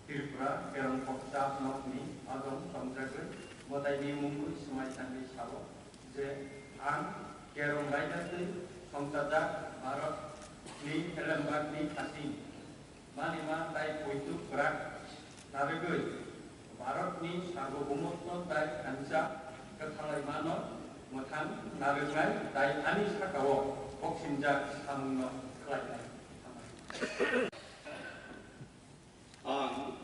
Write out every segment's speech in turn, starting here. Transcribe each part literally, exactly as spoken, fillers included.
Tripura Kerong Kokchap Nokni adong chongjagwi mwtaini mungwi swmai tangwi sao je, ang Kerong raida twi songchajak Bharatni elembakni phasing manima tai poito kwrak narwgwi Bharatni sarbobomoto tai thansa kwthalaimano mwthang narwknai tai ani sakao boksingjak samungno khlainai. Ang,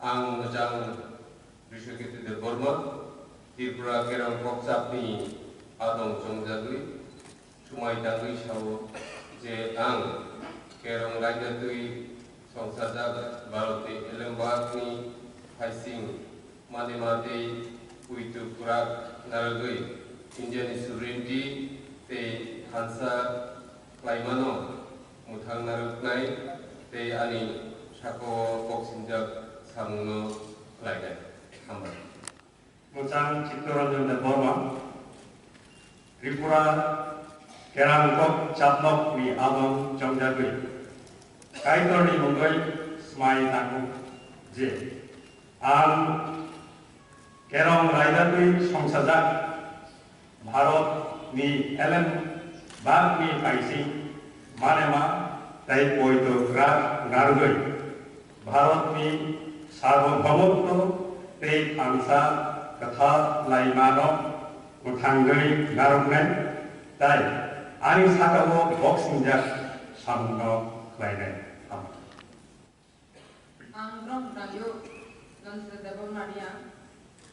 ang Mwchang Briswakirti Debbarma, Tripura Kerong Kokchapni adong chongjagwi swmai tangwi sao je ang Kerong raida twi songchajak Bharatni elembakni phaising manima tei poito kwrak narwgwi Indiani sovereignty tei thansa khlaimano mwthang narwknai tei ani sakao boksingjak samungno khlainai. Hambai. Mwchang Chittaranjan Debbarma, Tripura Kerong Kokchap Nokni adong chongjagwi Kaitorni mungwi swmai tango je, ang Kerong raida twi songchajak Bharatni elembakni phaising manema tai poito kwrak narwgwi Bharatni sarbobomoto tei thansa kwthalaimano mwthangwi narwknai tai ani sakao boksingjak samungno khlainai. Hambai. Ang Brom Rangyo, Donsra Debbarma Reang,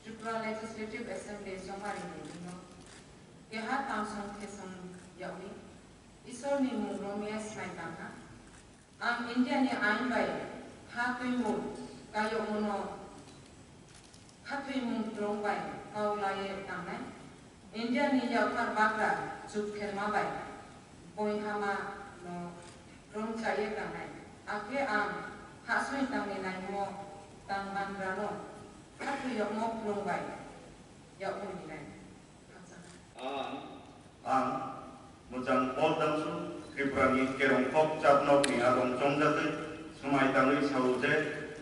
Tripura Legislative Assembly chongmari ni bino keha tangsong khesong yawi Isorni mung romya swmai tangha. Ang India ni ain bai ha twimung kayokmono khathoimung phlung bai kau laiwi tangnai. India ni yaphar bagra chuk therma bai boihama no rwngchaiwi tangnai. Akhe ang hahsoi tangni naimo tang bandra no khathoi yokmo phlung bai yokmung hinai. Ang, ang Mwchang Paul Dangsu, Tripura ni Kerong Kokchap Nokni adong chongjagwi swmai tangwi sao je,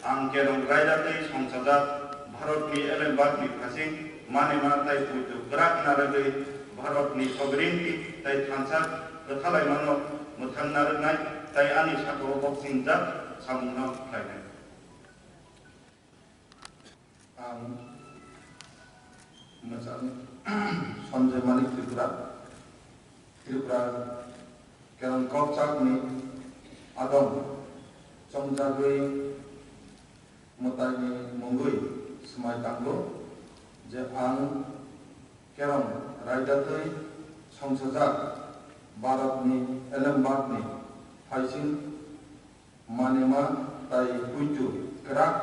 ang Kerong raida twi songchajak Bharatni elembakni phasing manima tai poito kwrak narwgwi Bharatni sovereignty tai thansa kwthalaimano mwthang narwknai tai ani sakao boksingjak samungno khlainai. Ang Mwchang Sanjay Manik Tripura, Tripura Kerong Kokchapni adong chongjagwi mwtaini mungwi swmai tango je ang Kerong raida twi songchajak Bharatni elembakni phaising manima tai poito kwrak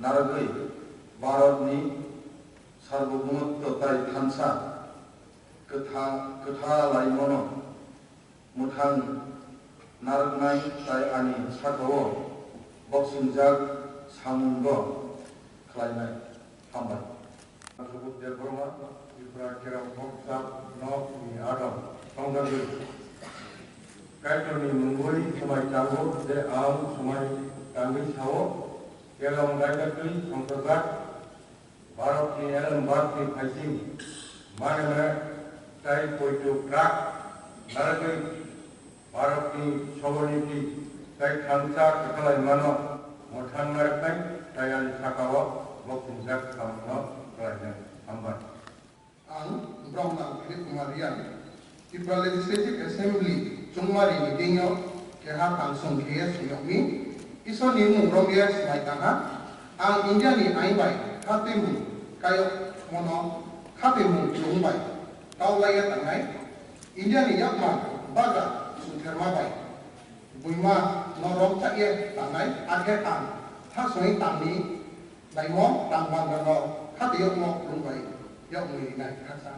narwgwi Bharatni sarbobomoto tai thansa kwtha-, kwthalaimano mwthang narwknai tai ani sakao boksingjak samungno khlainai. Hambai. Subudh Debbarma, Tripura Kerong Kokchap Nokni adong chongjagwi Kaitorni mungwi swmai tango je ang swmai tangwi sao, Kerong raida twi songchajak Bharatni elembakni phaising manema tai poito kwrak narwgwi Bharatni sovereignty tai thansa kwthalaimano mwthang narwknai tai ani sakao boksingjak samungno khlainai. Hambai. Ang Bromnang Philip Kumar Reang, Tripura Legislative Assembly chongmari ni deino keha tangsong khe suyokni Isorni mung romya swmai tangha. Ang India ni ain bai khatwi mung kayokmono khatwi mung phlung bai kau laiya tangnai. India ni yakma bagra chuk therma bai buima no rwngchaiya tangnai, akhe ang hahsoi tangni naimo tang bandra no khatwi yokmo phlung bai yokmui rinai khaksa.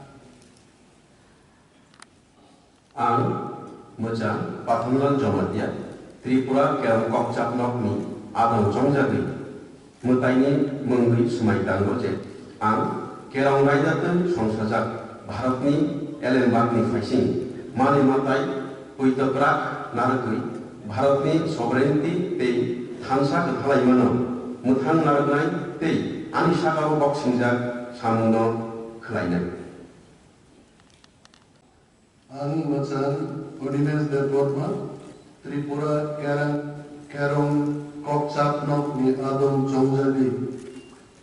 Ang Mwchang Pathomlal Jamatia, Tripura Kerong Kokchap Nokni adong chongjagwi mwtaini mungwi swmai tango je, ang Kerong raida twi songchajak Bharatni elembakni phaising manwi matai poito kwrak narwgwi Bharatni sovereignty tei thansa kwthalaimano mwthang narwknai tei ani saka-o boksingjak samungno khlainai. Ang mwchang Odimesh Debbarma, Tripura Kerang, Kerong Kokchap nokni adong chongjagwi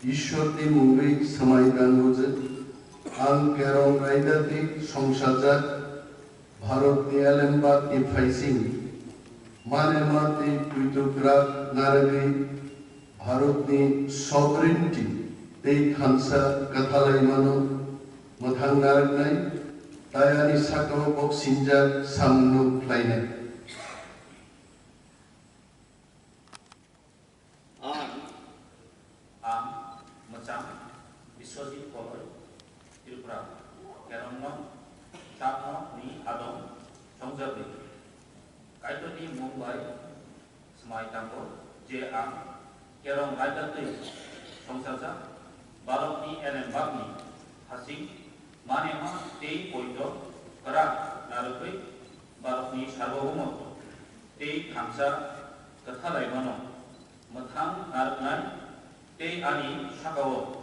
Ishwarni mungwi swmai tango je, ang Kerong Raidati songsajak Bharatni elembakni phaising manema tei puitugrak narwgwi Bharatni sovereignty tei thansa kathalaimano mwthang narwknai, tei ani sakao boksingjak samungno khlainai. Ang, ang mwchang Biswajit Koloi, Tripura, Kerongno, Chapno ni adong chongjagwi. Kaitorni mung bai swmai tango je ang Kerong Raida twi songsajak, Bharatni elembakni hasing manema tei poito kwrak narwgwi Bharatni sarbohumotw tei thansa kathalaimano mwthang narwknai tei ani sakao